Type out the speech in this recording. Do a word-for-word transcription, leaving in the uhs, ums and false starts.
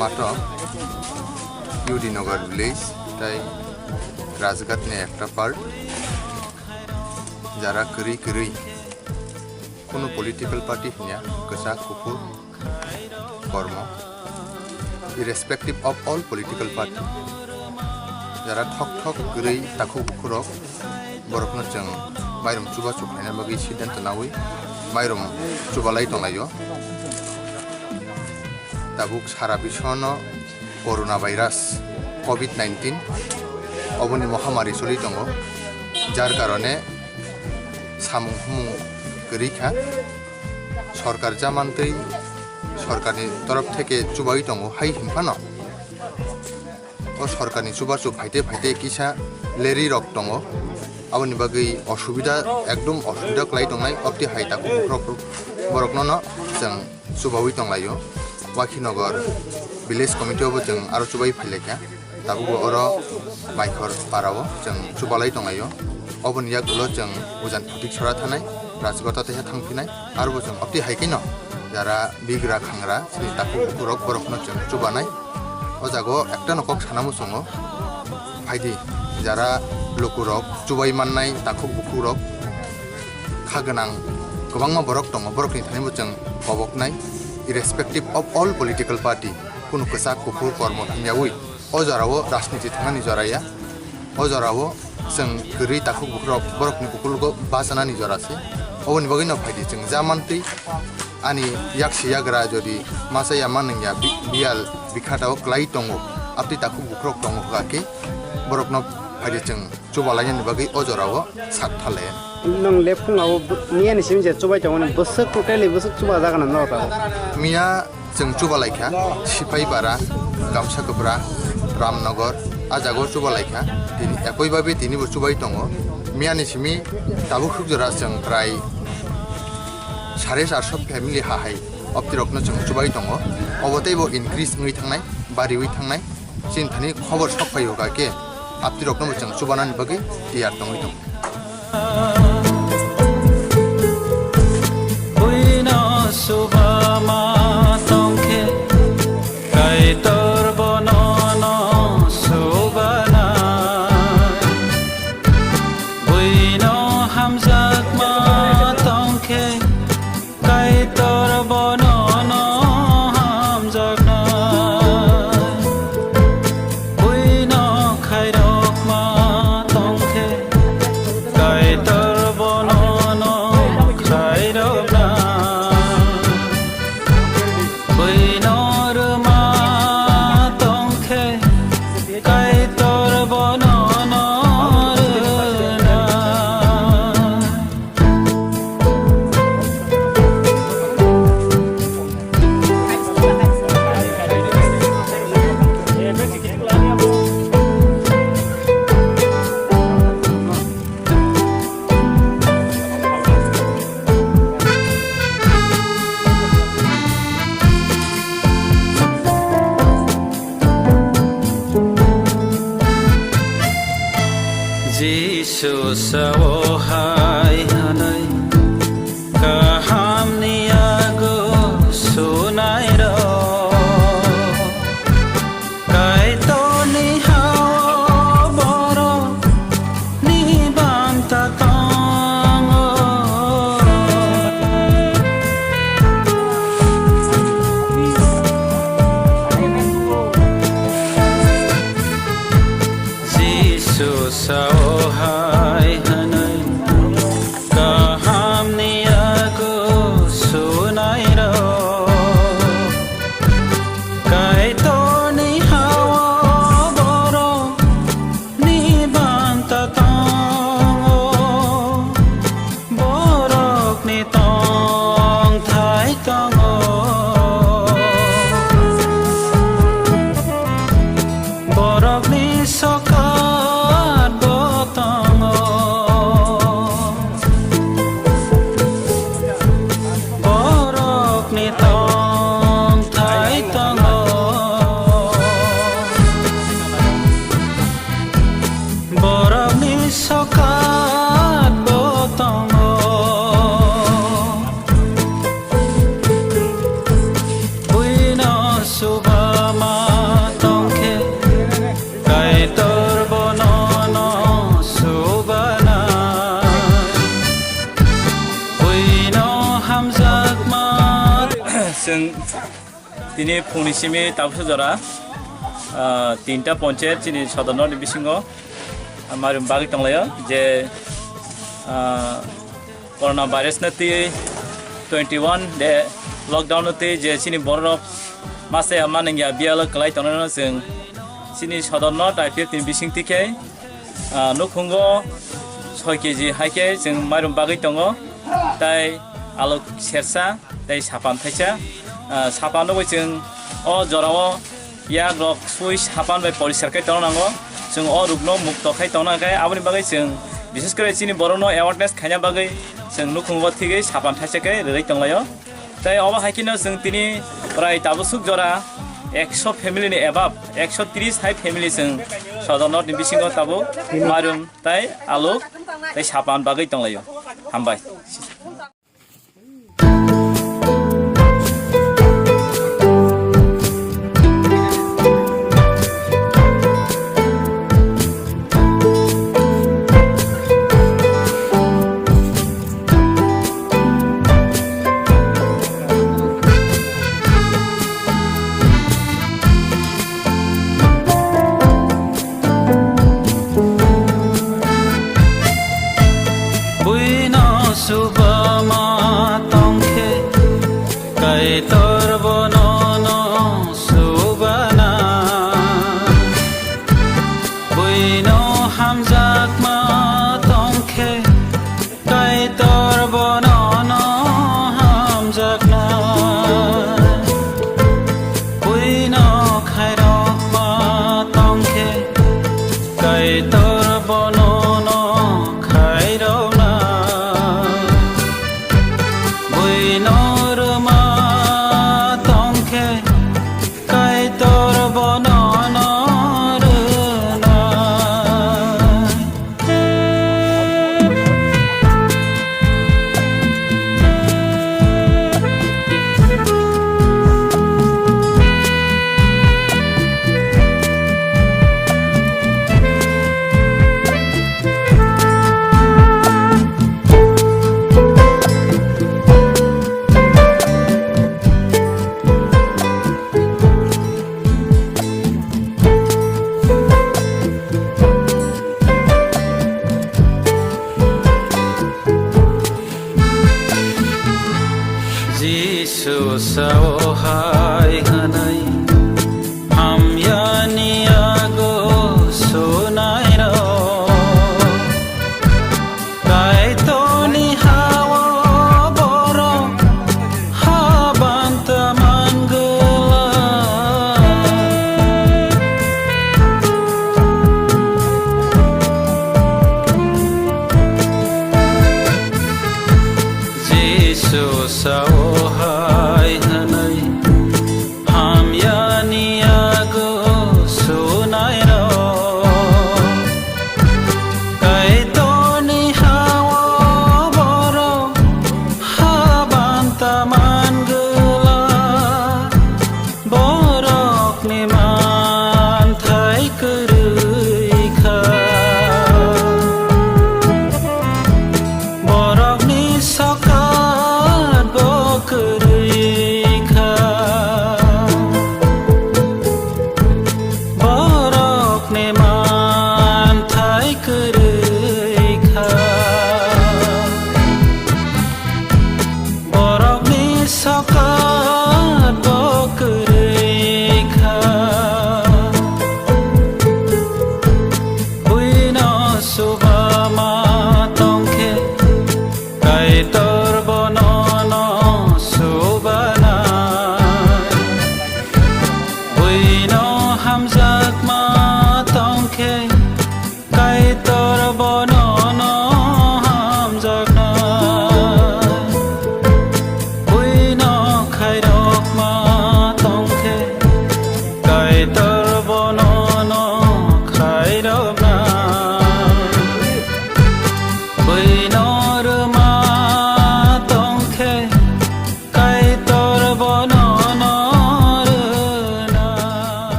Mato U D Nagar village tai Rajghat ni ekta part, jara kwrwi kwrwi kunu political party hinya, kwchak kuphur kormo, irrespective of all political party, jara thok thok kwrwi takhuk bukhurok, borokno chwng mairum chubachu khaina bagwi siddhanto naui mairum chubalai tonglaio. Tabuk sara biswano corona virus, covid nineteen, oboni mohamari choli tongo, jar karone samung humung kwrwi kha. Sorkar jamantwi sorkarni torof theke chubai tongo hai hinphano. O sorkarni chubachu phaite phaite kisa leri rok tongo, aboni bagwi osubida, ekdom osubida kwlai tongnai, obti hai takhuk bukhurok borokno no chwng chubaui tonglaio. Wakhinagar village committee o bo chwng aro chubai phailaikha, tabukbo oro Maikhor para o chwng chubalai tonglaio. Oboni yagulo chwng Ujan Phutik sora thanai, Rajghat tei thangphinai, aro bo chwng obti hai khe no jara bigra khangra chini takhuk bukhurok borokno chwng chubanai. O jaga o ekta no kok sana muchungo, phaidi, jara lukurok chubai mannai takhuk bukhukrok kha gwnang kwbangma borok tongo, borokni thani bo chwng koboknai, irrespective of all political party, kunu kwchak kuphur kormo thangyaui o jorao rajniti thangnani jora ya. O jorao chwng kwrwi takhuk bukhurok borokni ukulogo bachanani jora se. Oboni bagwi no phaidi chwng jamantwi ani yaksi yagra jodi masa ya manwng ya bi-, biyal bikhatao kwlai tongo, abtwi takhuk bukhurok tongo hwnkha khe borokno phaidi chwng chubalainani bagwi o jorao sak thalai. Nwng le phung abo bo-, miya ni simi je chubai tongmani bwswk totally bwswk chuba jaga na no ta. Miya chwng chubalaikha Sipaipara, Gamsakapra, Ramnagar, a jaga o chubalaikha. Tini ekoi babe tini bo chubai tongo. Miya ni simi tabuk huk jora chwng prai sare charso family ha hai obtirokno chwng chubai tongo. Obo tei bo increase wngwi thangnai, bariwi thangnai. Chini thani khobor sok phai hwnkha khe, aptirokno bo chwng chubanani bagwi tiyar tongwi tongo. Buino subama tongkhe, Kaitor bono no subana. Buino hamjakma tongkhe, Kaitor bono no hamjaknai, buino khairokma tongkhe, Kaitor bono no khairoknai, buino rwma tongkhe, Kaitor bono no rwnai. Jisu sao hai hwnwi, kahamni yago sunairok, Kaitorni ha-o borokni banta tongo. Jisu sao hai hwnwi, kahamni yago sunairok, Kaitorni ha-o borokni banta tongo. Borokni tongthai tongo, borokni sokat bo Chwng tini phungni simi tabuksa jora, ah, tinta ponchayat chini sodorno ni bisingo, ah, mairum bagwi tonglaio je, ah, corona virus no twi twenty one de lockdown no twi je chini bororok masa ya manengya biyalo kwlai tongnai no chwng chini sodorno taipir tini bising tikhe, ah, nukhungo soi keji hai khe chwng mairum bagwi tongo, tai alok sersa, tei sapan thaisa, ah, sapan rogwi chwng o jorao yak rok sui sapan bai poriskar khai tongna nango. Chwng o rukno mukto khai tongna khe aboni bagwi chwng bises kore chini borokno awareness khaina bagwi chwng nukhungo thigwi sapan thaisa khe rwrwi tonglaio. Tei obo hai kheno chwng tini prai tabuk suk jora ekso family ni above, ekso tris hai family chwng sodorno ni bisingo tabuk mairum tei aluk tei sapan bagwi tonglaio. Hambai.